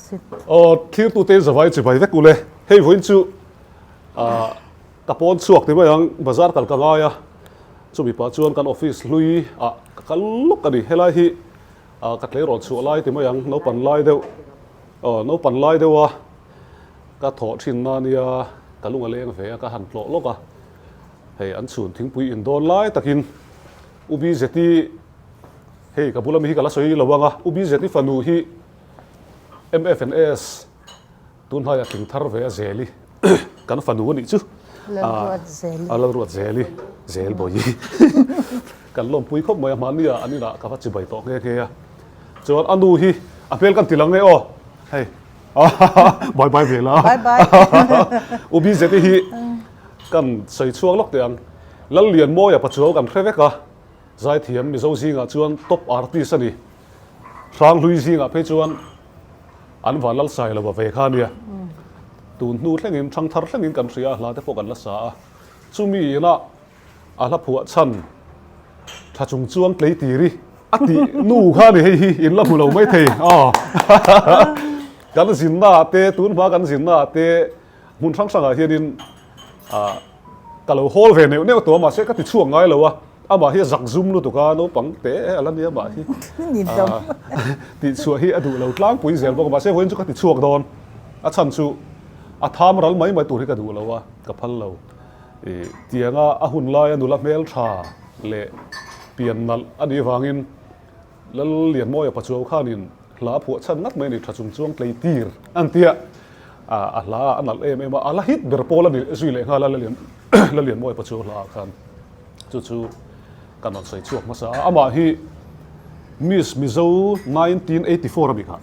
sin. Aw thlirtute zavai chibai vek ule. Hei vawiin chu ah ka pawn chhuak ti mai ang bazar kal ka ngai a, chumi pah chuan kan office hlui ah ka kal lawk a ni. Helai hi ah ka tleirawl chhuah lai ti mai ang naupan lai deuh aw naupan lai deuh a ka thawh thin na nia ka lung a leng ve a ka han tlawh lawk a. Hei an chhun thingpui in dawn lai takin U Bizeti hei ka bula mi hi ka la sawi lo ang a, U Bizeti fanu hi MFNS tun hnaiah tling thar ve a Zeli kan fanu a nih chu. Lalruat Zeli. A Lalruat Zeli, Zel Bawihi. Kan lawmpui khawp mai a, hmanni ah an inah ka va chibai tawh nghe nghe a. Chuan a nu hi a hmel kan ti lang nge aw, hei bye bye ve la. Bye bye. U Bizeti hi Kan sawi chhuak lawk teh ang. Lallianmawia Pachuau kan hre vek a, zaithiam Mizo zingah chuan top artist a ni. Hranghlui zingah phei chuan an van lal sai lo a ve kha a nia. Tun hnu thlengin, thangthar thlengin kan hria a, hla te pawh kan la sa a. Chumi inah a hla phuah chhan tha chung chuang tlei tiri a tih nu kha a ni hei hi, in la hmu lo maithei. Kan zinna ah te, tun hma kan zinna ah te, Hmun hrang hrangah hianin ah ka lo hawl ve neuh neuh tawh a mahse ka ti chhuak ngai lo a, amah hi a zak zum lutuk a naupang te a la nia amah hi ah tih chhuah hi a duh lo tlangpui zel bawk a mahse vawiin chu ka ti chhuak dawn a chhan chu a tham ral mai mai tur hi ka duh lo a ka phal lo ih tianga a hun laia nula hmeltha leh pian nalh a nih vangin Lallianmawia Pachuau khanin hla a phuah chhan ngat mai a ni, tha chung chuang tlei tir an tia, a hla a nalh em em a, a la hit ber pawl a ni zui leh nghal a Lallianmawia Pachuau hla ah khan chu chu kan rawn sawi chhuak hmasa a, amah hi Miss Mizo 1984 a ni kha,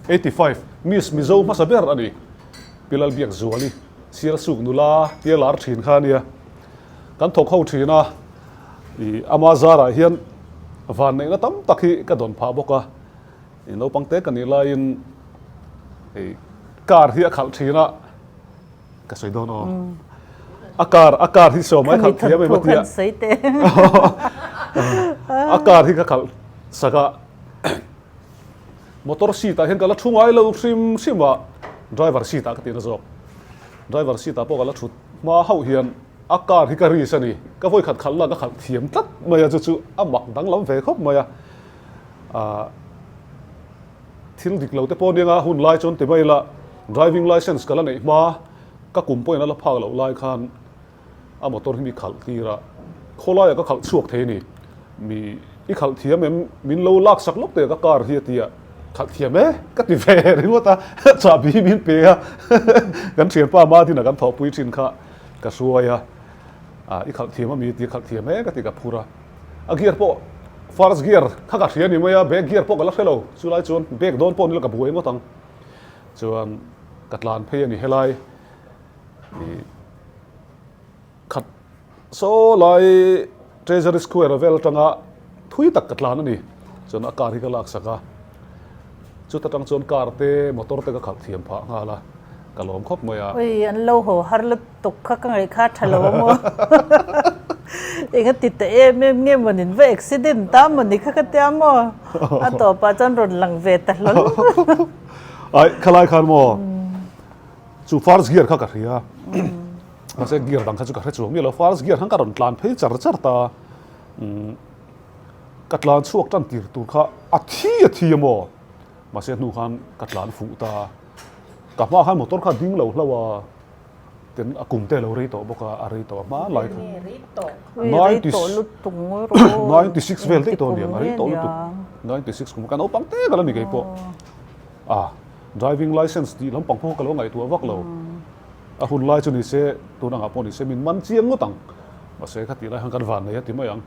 85 Miss Mizo hmasa ber a ni, Pi Lalbiakzuali Sialsuk nula tia lar thin kha a nia. Kan thawk ho thin a, ih ama zarah hian van neihna tam tak hi ka dawn phah bawk a, ih naupang te ka nih laiin ih car hi a khalh thin a, ka sawi dawn aw, a car a car hi sawm ai khalh thiam em a tia, a car hi ka khalh sak a, motor seat ah hian ka la thu ngai lo hrim hrim a, driver seat ah ka tihna zawk, driver seat ah pawh ka la thut hma hauh hian. A car hi ka risk a ni. Ka vawi khat khalh la ka khalh thiam tlat mai a, chu chu a mak danglam ve khawp mai a. Ahh thil dik lo te pawh nia hun lai chuan ti mai ila driving licence ka la neih hma ka kum pawhin a la phak loh lai khan a motor hi mi khalh tir a, khawlaiah ka khalh chhuak thei a ni. Mi i khalh thiam em min lo lak sak lawk teh ka car hi a ti a, khalh thiam e ka ti ve ringawt a, chahbi min pe a, kan thianpa Madina kan thawhpui thin kha. Ka hruai a, ah i khalh thiam a mi tih khalh thiam e ka ti ka phur a, a gear pawh first gear kha ka hria ni mai a, back gear pawh ka la hre lo, chulai chuan back dawn pawh ni la ka buai ngawt ang, chuan ka tlan phei a ni helai ih khat saw lai Treasury Square vel atanga thui tak ka tlan a ni, chuan a car hi ka lak sak a, chuta tang chuan car te motor te ka khalh thiam phah nghal a. Ka lawm khawp mai a. Ui, an lo haw har lutuk kha ka ngaih kha tha lo a maw. Eng a ti ta em em nge maw nin va accident ta maw ni kha ka tia maw. A tawpah chuan rawn lang ve ta hlawl. Ai, khalai khan maw chu first gear kha ka hria. Mahse gear dang kha chu ka hre chuang miah lo. First gear khan ka rawn tlan phei char char ta. Ka tlan chhuak tan tir tur kha a thi a thi a maw. Mahse hnu khan ka tlan fuh ta. Ka hma khan motor kha ding lo hlauh a, tin a kum te a lo rei tawh bawk a, a rei tawh a hma lai kha. 96 vel daih tawh a niang, a rei tawh lutuk. 96 kum ka naupang te ka la ni kei pawh. A driving license tih lampang pawh ka lo ngaihtuah vak lo. A hun lai chu ni se, tun angah pawh ni se min man chiang ngawt ang. Mahse khatih lai khan kan van nei a ti mai ang.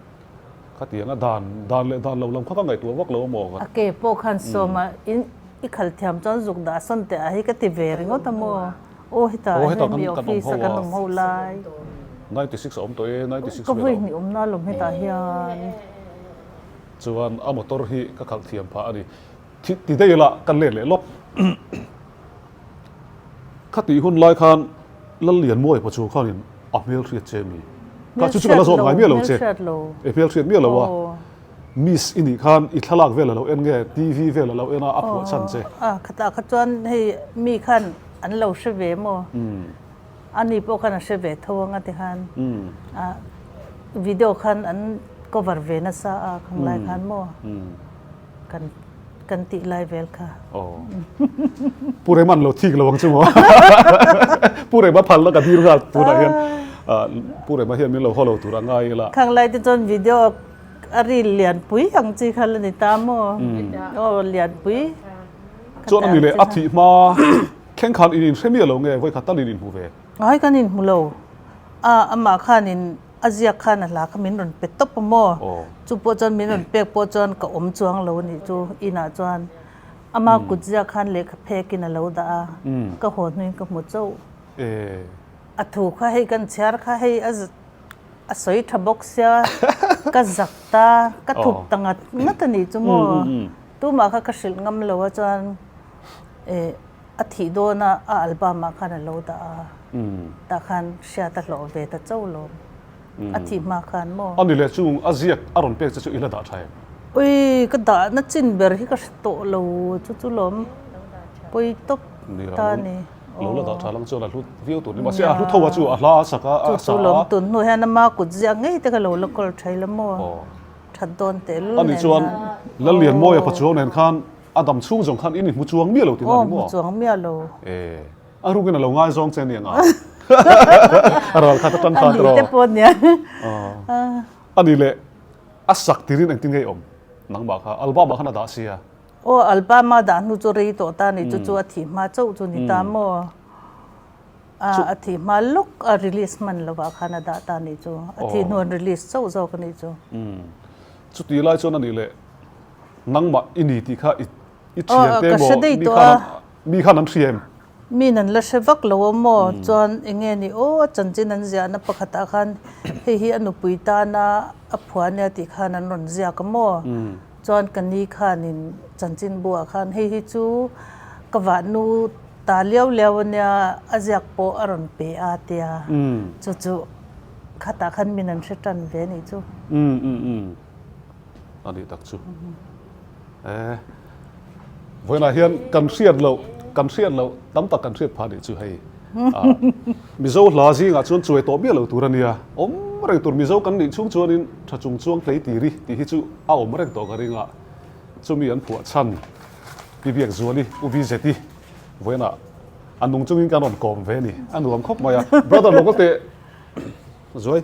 Khatiang a dan dan leh dan lo lam kha ka ngaihtuah vak lo a maw? A ke pawh khan sawm a, in i khal thiam chuan zuk dah sawn teh a hi ka ti ve ringawt a maw? Aw hetah hian mi office a kan awm ho lai. 96 a awm tawh e, 96 Ka vawi hnih awmna alawm hetah hian. Chuan a motor hi ka khalh thiam phah a ni. Ti daih ila ka let leh lawk. Khatih hun lai khan Lallianmawia pawh chu khanin a hmelhriat che mi? Kha chu chu ka la zawt ngai miah lo che. E hmelhriat miah lo a. Miss i nih khan i thlalak vel a lo en nge TV vel a lo en a a phuah chhan che. A khatah kha chuan hei mi khan an lo hre ve maw? Ani pawh khan a hre ve tho anga ti khan a video khan an cover ve nasa a khang lai khan maw kan kan tih lai vel kha. Aw. Pu Rema an lo thik lo ang chu maw? Pu Rema phalna ka dir nghal tunah hian Pu Rema hian min lo haw lo tur a ngai ila. Khang lai te chuan video a ril lianpui ang chi kha la ni ta maw? Aw lianpui. Chuan ani leh a thih hma Thleng khan in inhre miah lo nge vawikhat tal in inhmu ve? Ngai kan inhmu lo. A, amah khan in a ziak khan a hla kha min rawn pe tawp a maw? Chu pawh chuan min rawn pek pawh chuan ka awm chuang lo a nih chu inah chuan. Ama kut ziak khan lehkha phek in a lo dah a, ka haw hnuin ka hmu chauh. A thu kha hei kan chhiar kha hei a a sawi tha bawk sia, ka zak ta, ka thup ta ngat ngat a nih chu maw? Tumah kha ka hrilh ngam lo a chuan eh a thih dawn a a album ah khan a lo dah a tah khan hriat a hlawh ve ta chauh lo a thih hma khan maw. Ani leh chung a ziak a rawn pek che chu i la dah tha em? Ui ka dah na chin ber hi ka hre tawh lo chu chu lawm pawi tawp ta ni. Lo la dah tha lang chuan a hlu viau tur ni mahse a hlu tho a chu a hla a sak a a sa a. Chu chu lawm tun hnu hian ama kut ziak ngei te ka lo la kawl thei la maw that dawn tehlul nen Ani chuan Lallianmawia Pachuau nen khan A dam chhung zawng khan in i hmu chuang miah lo tih na ni maw? Aw, hmu chuang miah lo. E, a rukin a lo ngaizawng che ania nga. A ral khat atang khan tiraw? A ni te pawh nia. A ni leh, a sak tirin engtin nge i awm? Nangmah kha album ah khan a dah sia. Aw, album a dah hnu chu rei tawh ta ni, chu chu a thih hma chauh chu ni ta maw? A thih hma lawk a release hman lovah khan a dah ta ni chu. A thih hnu an release chauh zawk a nih chu. Chuti lai chuan a ni leh, Nangmah i ni tih kha i i thian te maw mi khan mi khan an hria em? Min an la hre vak lo a maw? Chuan eng nge ni aw a chanchin an ziahna pakhatah khan hei hi a nupui tana a phua nia tih khan an rawn ziak a maw? Chuan ka ni khanin chanchin buah khan hei hi chu ka vahnu ta liau liau a nia a ziak pawh a rawn pe a tia chu chu khatah khan min an hre tan ve nih chu. A nih tak chu. E vawiinah hian kan hriat loh kan hriat loh tam tak kan hriat phah nih chu hei. Mizo hla zingah chuan chuai tawh miah lo tur a nia. Awm reng tur Mizo kan nih chhung chuanin tha chung chuang hlei tiri tih hi chu a awm reng tawh ka ring a. Chumi an phuah chhan Pi Biakzuali U Vizeti vawiinah a nung chungin kan rawn kawm ve a ni. A nuam khawp mai a. Brother lo ka teh zuai.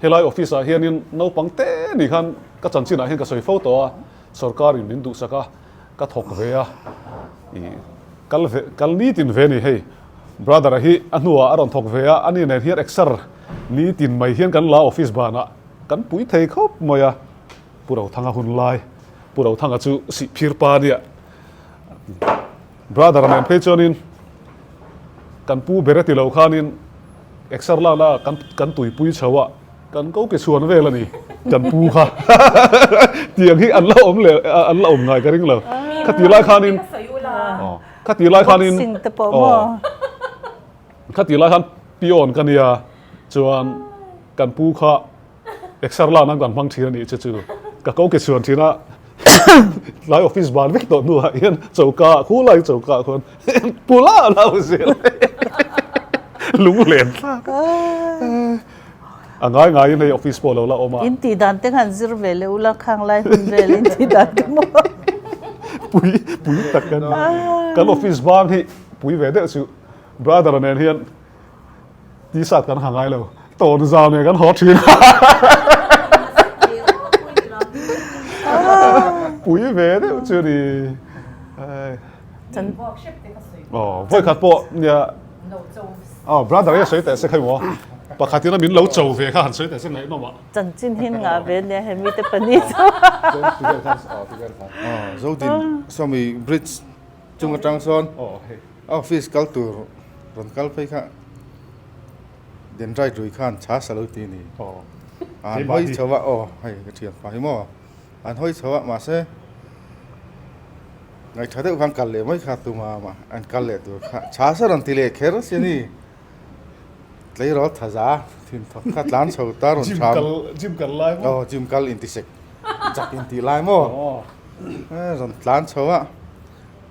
Helai office ah hianin naupang te ni khan ka chanchin ah hian ka sawi fo tawh a, sorkar in min duhsak a, ka thawk ve a, ih kal ve kal nitin ve ni hei brother a hi a hnuah a rawn thawk ve a, ani nen hian exer nitin mai hian kan la office banah kan pui thei khawp mai a, Pu Rothanga hun lai Pu Rothanga chu sihphir pa nia brother nen phei chuanin kan pu ber a ti lo khanin exer lakna kan kan tuipui chho a kan ko ke chhuan vel a ni kan pu kha tiang hi an la awm leh an la awm ngai ka ring lo khati lai khanin khati lai khanin khati lai khan peon ka nia chuan kan pu kha Exer lak nan kan hmang thin a nih chu chu ka ko ke chhuan thin a tlai office ban vek tawh hnuah hian choka ah khu lai choka ah khuan pu la lo zel lunglen thlak a ngai ngai in hei office pawh lo la awm a. In tih dan te khan zir ve leh ula khang lai hun vel in tih dan te maw. Pui pui tak kan kan office bang hi pui ve deuh chu brother nen hian T-shirt kan ha ngai lo, tawn zau nen kan haw thin. Pui ve deuh chu ni. Aw, vawi khat pawh nia. Aw, brother hi a sawi teh se khai maw. Pakhatin a min lo cho ve kha han sawi teh se ngaihnawm ah. Chanchin hin ngah ve nia he mite pahnih chu. Aw, Zodin sawmi bridge chung atang sawn. Office kal tur rawn kal phei kha Dendrite rui khan chha sa lo ti ni. An hawi chho a, aw hei ka thian pa hi maw. An hawi chho a mahse ngaihtha deuh khan kal leh mai kha tuma mah an kal leh tur kha chha sa rawn ti leh kher si a ni. Tleirawl thaza Thin thawk kha tlan chho ta rawn tham. Gym kal lai maw? Aw gym kal inti sek chak inti lai maw? Rawn tlan chho a,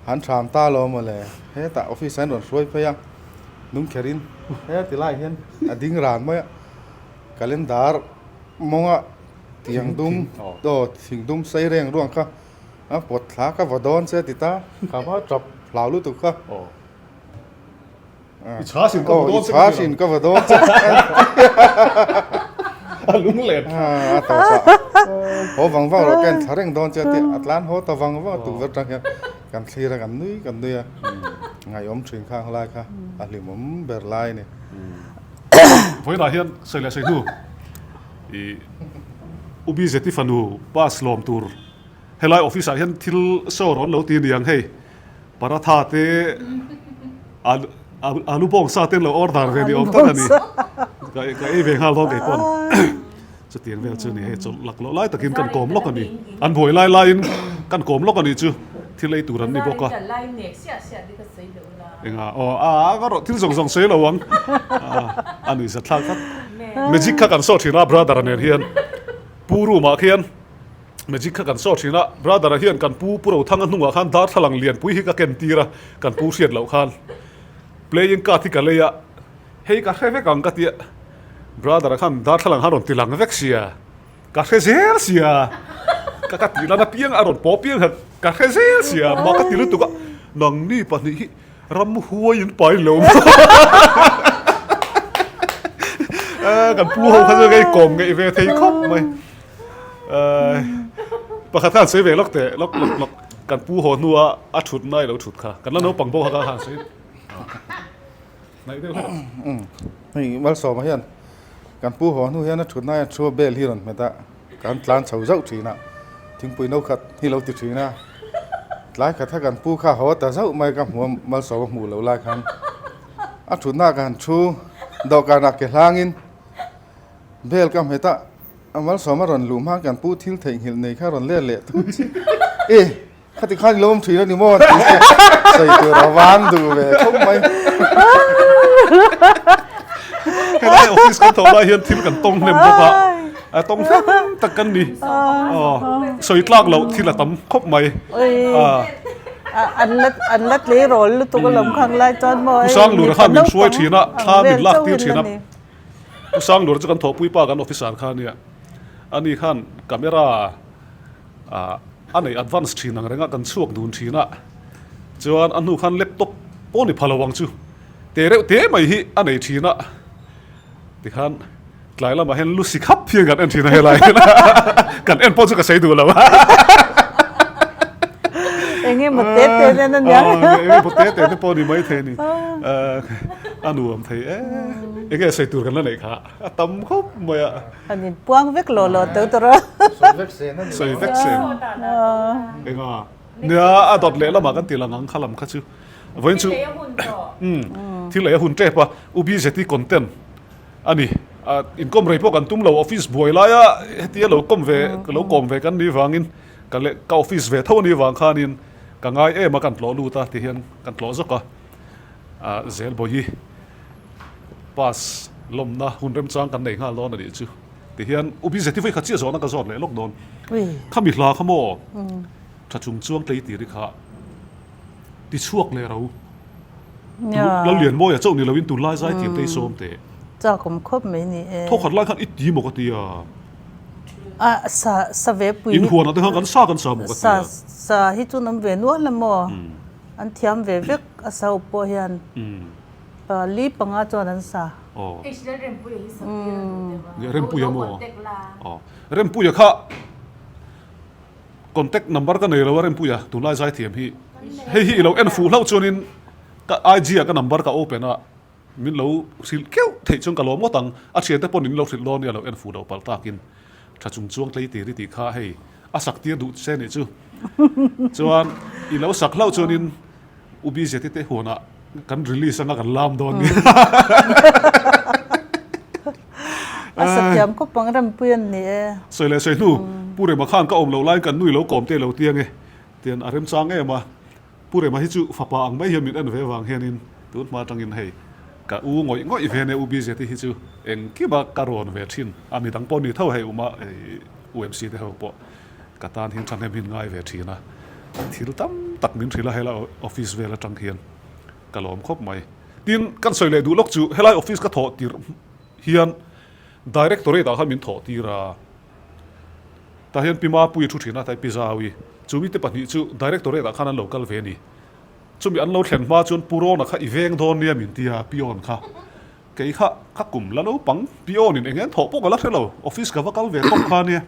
han tham ta lo maw le, hetah office ah hian rawn hruai phei a, nung kher in heti lai hian a ding ran mai a, calendar mawnga tiang dum aw thing dum sei reng ruang kha a pawt thla ka va dawn che a ti ta, kha va tap hlau lutuk kha. I chha sin ka va dawn che. I chha sin ka va dawn che. A lung let. A tawp a. Haw vang vang rawh ken thla reng dawn che a ti. A tlan haw ta vang vang a tukverh atang hian kan thlir a kan nui kan nui a. Ngaihawm thin kha ang lai kha a hlimawm ber lai a ni. Vawiinah hian sawi leh sawi hnu i U Bizeti fanu pass lawm tur helai office ah hian thil show rawn lo ti aniang hei. Paratha te alu bawng sa te an lo order ve ni awm tak a ni. Ka ei ve nghal dawn kei pawn. Chutiang vel chu ni hei chawlh lak loh lai takin kan kawm lawk a ni. An buai lai laiin kan kawm lawk a ni chu thil ei tur an ni bawk a. Enga aw a ka rawh thil zawng zawng sawi lo ang. A ni zathlak khat. Magic kha kan saw thin a brother nen hian pu room ah khian. Magic kha kan saw thin a, brother-a hian kan pu Pu Rothanga hnungah khan darthlalang lianpui hi ka ken tir a, kan pu hriat loh khan playing card hi ka lei a, hei ka hre vek ang ka ti a, brother-a khan darthlalang khan rawn ti lang vek sia, ka hre zel sia, ka ka tih lan apiang a rawn paw piang kha ka hre zel sia, mah ka ti lutuk a, nangni pahnih hi ram huai in pai lo maw kan pu ho kha chu ka inkawm ngeih ve thei khawp mai. Pakhat khan sawi ve lawk teh lawk lawk lawk kan pu haw hnua a thut na i lo thut kha kan la naupang bawk kha khan sawi hnaih deuh hlek hei Malsawma hian kan pu haw hnu hian a thut na a thu a bel hi rawn hmet a kan tlan chho zauh thin a thingpui no khat hi lo ti thin a tlai khat kha kan pu kha haw ta zauh mai ka hmu a Malsawma hmuh loh lai khan a thut na ka han thu dawhkan ah ke hlangin Bel ka hmet a, a malsawm a rawn luh hma kan pu thil theihnghilh nei kha rawn let leh thut chi. E, khati khan i lo awm thin a ni maw tih te sawi tur a van duh ve khawp mai. Helai office kan thawh lai hian thil kan tawng hnem bawk a, a tawng hnem tak kan ni. Aw, sawi tlak loh thil a tam khawp mai. An la an la tleirawl lutuk alawm khang lai chuan maw. Pu Sanglura khan min hruai thin a, thla min lak tir thin a. Pu Sanglur chu kan thawhpui pa kan officer kha ania, ani khan camera a nei advance thin ang renga kan chhuak dun thin a, chuan a hnu khan laptop pawh ni pha lo ang chu te reuh te mai hi a nei thin a, tikhan tlai lamah hian lusi khap hian kan en thin a helai hian kan en pawh chu ka sawi duh lo a. Enge maw te te nen a nia. Enge maw te te te pawh ni mai thei a ni. A nuam thei e. Enge sawi tur kan la neih kha a tam khawp mai a. An in puang vek lo lo teu tur a. Sawi vek sen a ni. Sawi vek sen. Enga nia a dawt leh lamah kan ti lang ang kha lam kha chu. Vawiin chu. Thil lei a hun tawh. Thil lei a hun tep a. U BZT content. A ni, inkawm rei pawh kan tum lo, office buai laia hetia lo kawm ve, lo kawm ve kan nih vangin ka leh ka office ve tho anih vang khanin ka ngai em a kan tlawh lut a ti hian kan tlawh zawk a, Zelbawihi pass lawmna hun remchang kan nei nghal dawn a nih chu ti hian U Bizeti vawi khat chiah zawhna ka zawt leh lawk dawn, khami hla kha maw tha chung chuang tlei tir hi kha tichhuak leh ro. Lallianmawia chauh ni loin tunlai zai thiam te hi sawm teh. Chak awm khawp mai ni e. Thaw khat lai khan i ti maw ka ti a. A sa sa ve pui hi. Inhuanah te khan kan sa kan sa maw ka ti a. Sa sa hi chu an awm ve nual a maw. An thiam ve vek a sa up pawh hian. Pa li panga chuan an sa. Aw. H Lalrempuia hi sak tir a duh deuh a. Rempuia maw? Aw. Rempuia kha. Contact number ka nei lo a Rempuia tunlai zaithiam hi hei hi i lo en fuh hlauh chuanin ka IG ah ka number ka open a min lo hrilh keuh theih chuan ka lawm ngawt ang a thiante pawn in lo hrilh dawn nia lo en fuh loh palh takin tha chung chuang tlei tir i tih kha hei a sak tir duh che nih chu chuan i lo sak hlauh chuanin U BZT te huanah kan release anga kan lam dawn nia. A sathiam khawp ang Rempuia an ni e. Sawi leh sawi hnu, Pu Rema khan ka awm loh laiin kan nui lo kawm te lo tiang e tian a remchang em a. Pu Rema hi chu fapa ang mai hian min en ve vang hianin tun hma atangin hei. Ka u ngawih ngawih ve nia U BZT hi chu engkima ka rawn ve thin a, midang pawh ni tho hei uma UMC te ho pawh ka tan hian thahnem hin ngai ve thin a, thil tam tak min hrilh a helai office vel atang hian ka lawm khawp mai. Tin, kan sawi leh duh lawk chu helai office ka thawh tirh hian Directorate ah khan min thawh tir a, tah hian Pi Mapuii thu thin a, tai Pi Zaui chu mite pahnih chu Directorate ah khan an lo kal ve a ni. Chumi an lo thlen hma chuan Pu Rawna kha i veng dawn nia min ti a, Peon kha. Kei kha ka kum la naupang, Peon in eng eng thawh pawh ka la hre lo, office ka va kal ve tawp kha nia.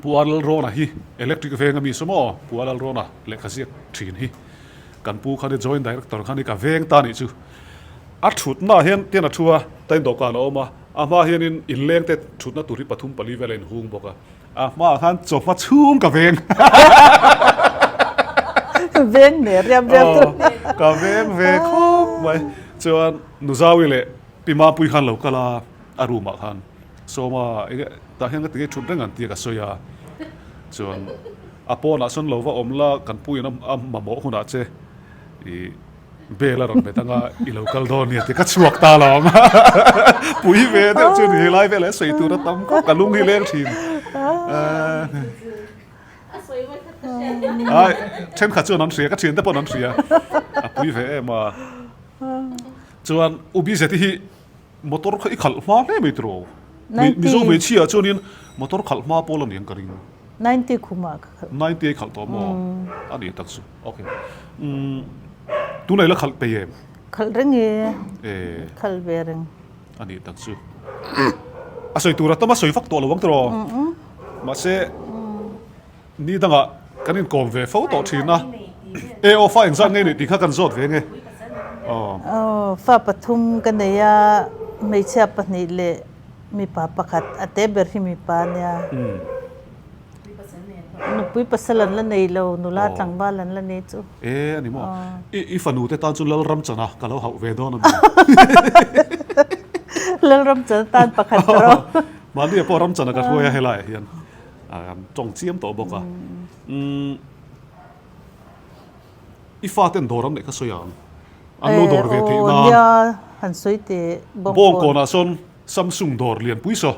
Pu Arlal Rawna hi electric veng a mi saw maw? Pu Arlal Rawna lehkha ziak thin hi kan pu kha ni joint director kha ni ka veng ta nih chu. A thutna hian tian a thu a, tain dawhkan a awm a, a hma hianin inleng te thutna tur hi pathum pali vel a inhung bawk a. A hmaah khan chawhma chhung ka veng. Veng ner riam riam tur. Ka veng ve khawp mai. Chuan Nuzawi leh Pi Mapuii khan lo kal a, a room ah khan Sawma enge tah hian ka ti ngei thut reng an tia ka sawi a. Chuan a pawnah sawn lo va awm la kan puiin a mamawh hunah che ih Bel a rawn bet anga i lo kal dawn nia ti ka chhuak ta lo ang pui ve deuh chu ni helai velah sawi tur a tam khawp ka lung hi leng thin ai thenkhat chuan an hria ka thian te pawh an hria a pui ve em a chuan u BZT hi motor kha i khalh hma hle mai tiraw Mizo hmeichhia chuanin motor khalh hma pawl a ni ang ka ring. 90 khumah ka khalh. 90 a i khalh tawh maw? A ni tak chu. Ok. Umm tunah i la khalh peih em? Khalh reng e. Khalh ve reng. A ni tak chu. A sawi tur a tam a sawi vak tawh lo ang tiraw? Mahse ni dangah kan inkawm ve fo tawh thin a. E aw fa engzat nge nih tih kha kan zawt ve nge. Aw fa pathum ka nei a, hmeichhia pahnih leh Mipa pakhat a te ber hi mipa a nia. Nupui pasal an la nei lo, nula tlangval an la nei chu. E a ni maw? I fanu te tan chu Lalram chana ka lo hauh ve dawn a mi. Lalram chana tan pakhat ka ro. Mahni ah pawh ram chana ka hruai a helaiah hian an tawng chiam tawh bawk a. I faten dawr an neih kha sawi ang. An lo dawr ve theih nan. Nia han sawi teh bawngkawn. Bawngkawnah sawn Samsung dawr lianpui saw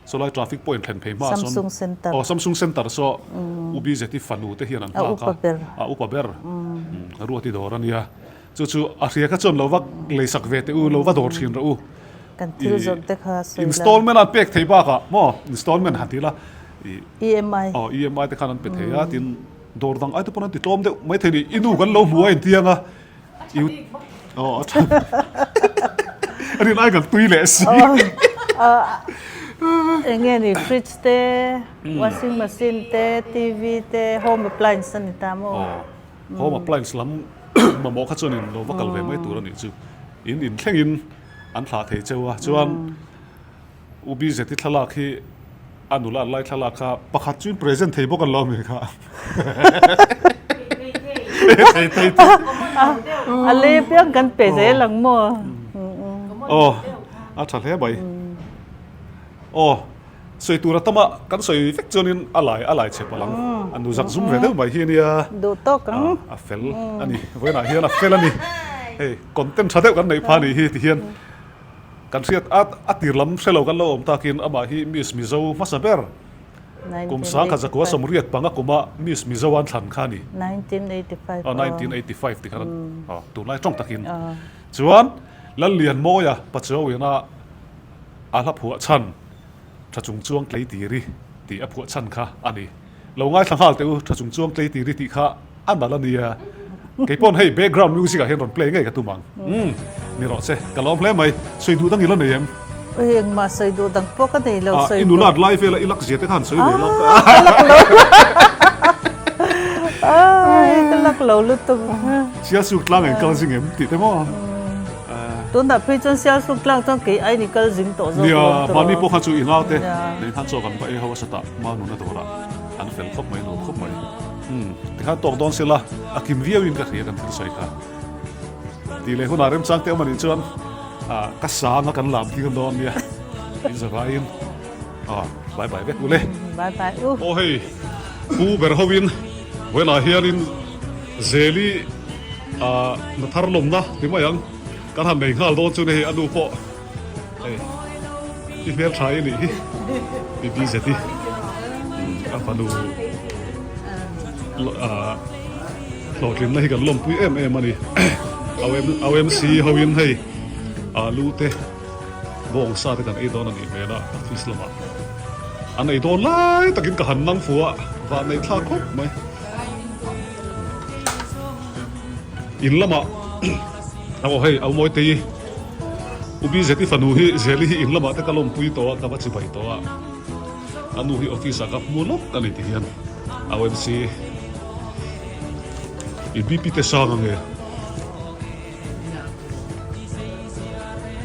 sawlai traffic point thlen phei hmaah sawn Samsung Center. Aw Samsung Center saw U BZT fanu te hian an A nghak a. upa ber. A upa ber. Ruati dawr a nia. Chu chu a hria kha chuan lo va leisak ve teh u, lo va dawr thin rawh u. Kan thil zawrh te kha sawi la. Installment an pek thei bakah maw installment han ti la. EMI. Aw EMI te khan an pe thei a tin Dawr dang ai te pawn an ti tlawm deuh maithei ni, i nu kan lo hmu a intiang a, i aw a tha a rin ai kan tui leh si. Eng nge ni fridge te, washing machine te, TV te, home appliance a ni ta maw? Aw home appliance lam mamawh kha chuan in lo va kal ve mai tur a nih chu, in inthlengin an thlah thei cheu a, chuan. U BZT thlalak hi a nula an lai thlalak kha pakhat chu in present thei bawk an lo ami kha. Thei thei thei. A le piang kan pe zel ang maw. Aw a tha hle mai. Aw sawi tur a tam a kan sawi vek chuanin a lai a lai chhe palh ang. A nu zak zum ve deuh mai hi ania. Duh tawk ang. A fel a ni. Vawiinah hian a fel a ni. Hei content tha deuh kan neih phah a nih hi tihian. Kan hriat a, a tir lam hre lo kan lo awm takin amah hi Miss Mizo hmasa ber kum 1985 panga kuma Miss Mizo an thlan kha a ni. 1985 Aw, 1985 ti khan aw, tunlai tawng takin. Chuan Lallianmawia Pachuauiana a hla phuah chhan Tha Chung Chuang Tlei Tiri tih a phuah chhan kha a ni. Lo ngaithla nghal teh u, Tha Chung Chuang Tlei Tiri tih kha a nalh a nia. Kei pawn hei background music ah hian rawn play ngei ka tum ang. Umm, ni rawh che, ka lawm hle mai. Sawi duh dang i la nei em? Ui, engmah sawi duh dang pawh ka nei lo, sawi duh. I nulat lai vela i lak zia te kha han sawi ve lo. Ah, ka lak lo. Ai, ka lak lo lutuk. Sialsuk tlang eng kal zing em tih te maw? Tunah phei chuan Sialsuk tlang chuan kei ain i kal zing tawh zawk Nia, mahni pawh kha chu i ngau te. Nei khan chaw kan va ei ho a satah Manuna dawrah an fel khawp mai, nuam khawp mai. Umm, tikhan tawk dawn sela, a kim viau in ka hria kan thil sawi kha. Tih leh hunah remchang te awm anih chuan ah ka sang a kan lam tir dawn nia. In zavaiin ah bye bye vek ule. Bye bye u. Aw hei, Pu ber hovin vawiinah hianin Zeli ah na thar lawmna ti mai ang. Kan han nei nghal dawn chu ni hei a nu pawh hei i hmel tha i nih hi i pi zet i a fanu hlawhtlinna hi kan lawmpui em em a ni OMC ho in hei alu te bawngsa te kan ei dawn a nih hmel a office lamah an ei dawn lai takin ka han nang fu a vah neih thlak khawp mai. In lamah aw hei au mawi tei U BZI fanu hi Zeli hi in lamah te ka lawmpui tawh a ka va chibai tawh a a nu hi office ah ka hmu lawk a ni ti hian au MC i BP te sang ange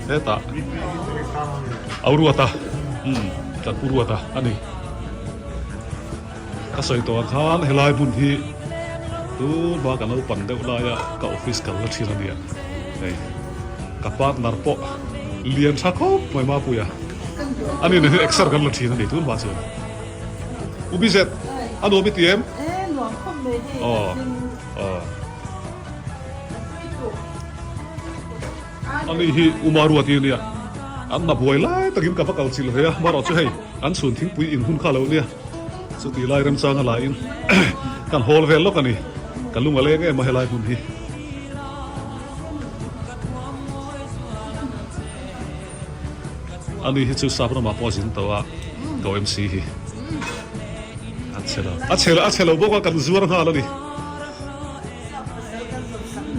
hetah au ruata umm kan pu ruata a ni. Ka sawi tawh ang khan helai hmun hi tunhma ka naupang deuh laia ka office kal la thin a nia. Hei ka partner pawh lian tha khawp mai Mapuia. Ani nen hian exer kan la thin a ni tunhma chuan. U Bizet a nuam i ti em? Aw aw. Ani hi Uma Ruati a nia. An na buai lai takin ka va kal chilh ve a, marawh chu hei an chhun thingpui in hun kha lo nia. Chuti lai remchang a laiin kan hawl vel lawk a ni. Ka lung a leng em a helai hmun hi. Ani hi chu sap ramah pawh a zin tawh a, ka OMC hi. A chhe lo, a chhe lo, a chhe lo bawk a, kan zuar nghal a ni.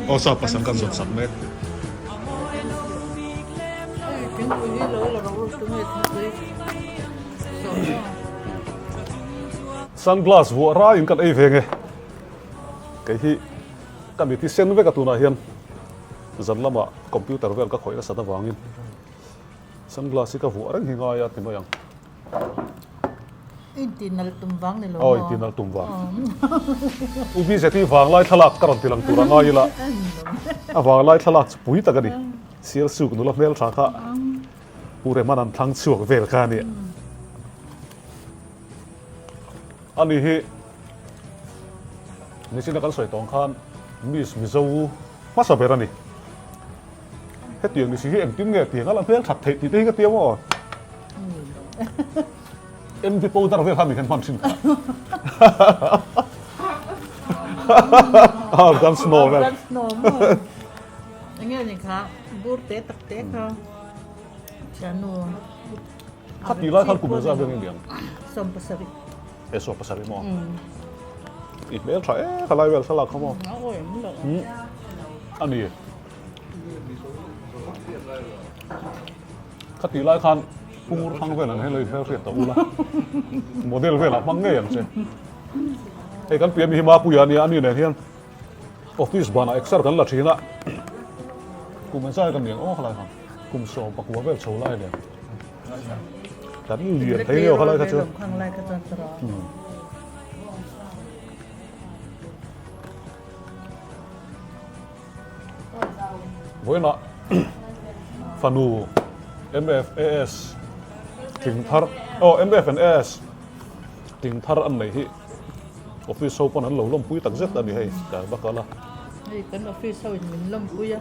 Aw sap pasal kan zawn sak mek. Sunglass vuah raiin kan ei ve nge. Kei hi ka miti sen vek a tunah hian zan lamah computer vel ka khawih nasat avangin sunglass hi ka vuah reng hi ngai a ti mai ang. Inti nalh tum vang ni lo maw? Aw inti nalh tum vang. U BZT vanglai thlalak ka rawn ti lang tur a ngai ila. A vanglai thlalak chu pui tak a ni. Sialsuk nula hmeltha kha Pu Reman an thlang chhuak vel kha a ni. Ani hi nichina kan sawi tawng khan Miss Mizo hmasa ber a ni. Hetiang ni si hi engtin nge tiang a la hmel that theih tih te hi ka tia maw? MD powder vel kha mi khan hman thin kha. Afghan snow vel. Afghan snow maw? Enge ni kha bur te tak te kha. Thiannu. Kha ti lai khan kum engzah vel nge niang? 17. E 17 maw? I hmel tha e kha lai vel thlalak kha maw? A awi em lo. A ni. Kha ti lai khan Pungur thang vel an hei lo i hmel hriat tawh ula. Model velah hmang ngei ang che. Hei kan piah mi hi Mapuia a nia, a ni nen hian Office banah exer kan la thin a, kum engzai kan niang aw khalai khan kum 19 vel chho lai nen kan lian thei nia khalai kha chu. Vawiinah fanu MFAS tling thar aw MF and AS tling thar an nei hi. Office ho pawn an lo lawmpui tak zet a ni hei ka va kal a. Hei kan office ho in min lawmpui a,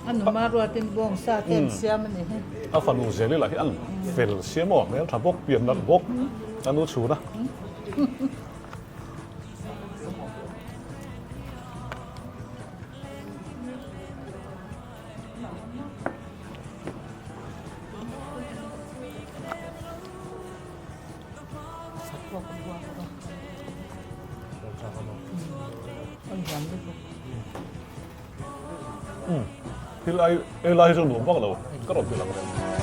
a numa ruatin bawng sa te an siam a ni hei. A fanu Zeli lah hi an fel sia maw, hmel tha bawk, pian nalh bawk, a nu chhun a. Thil ei lai hi chu nuam vak lo ka rawn ti lang reng.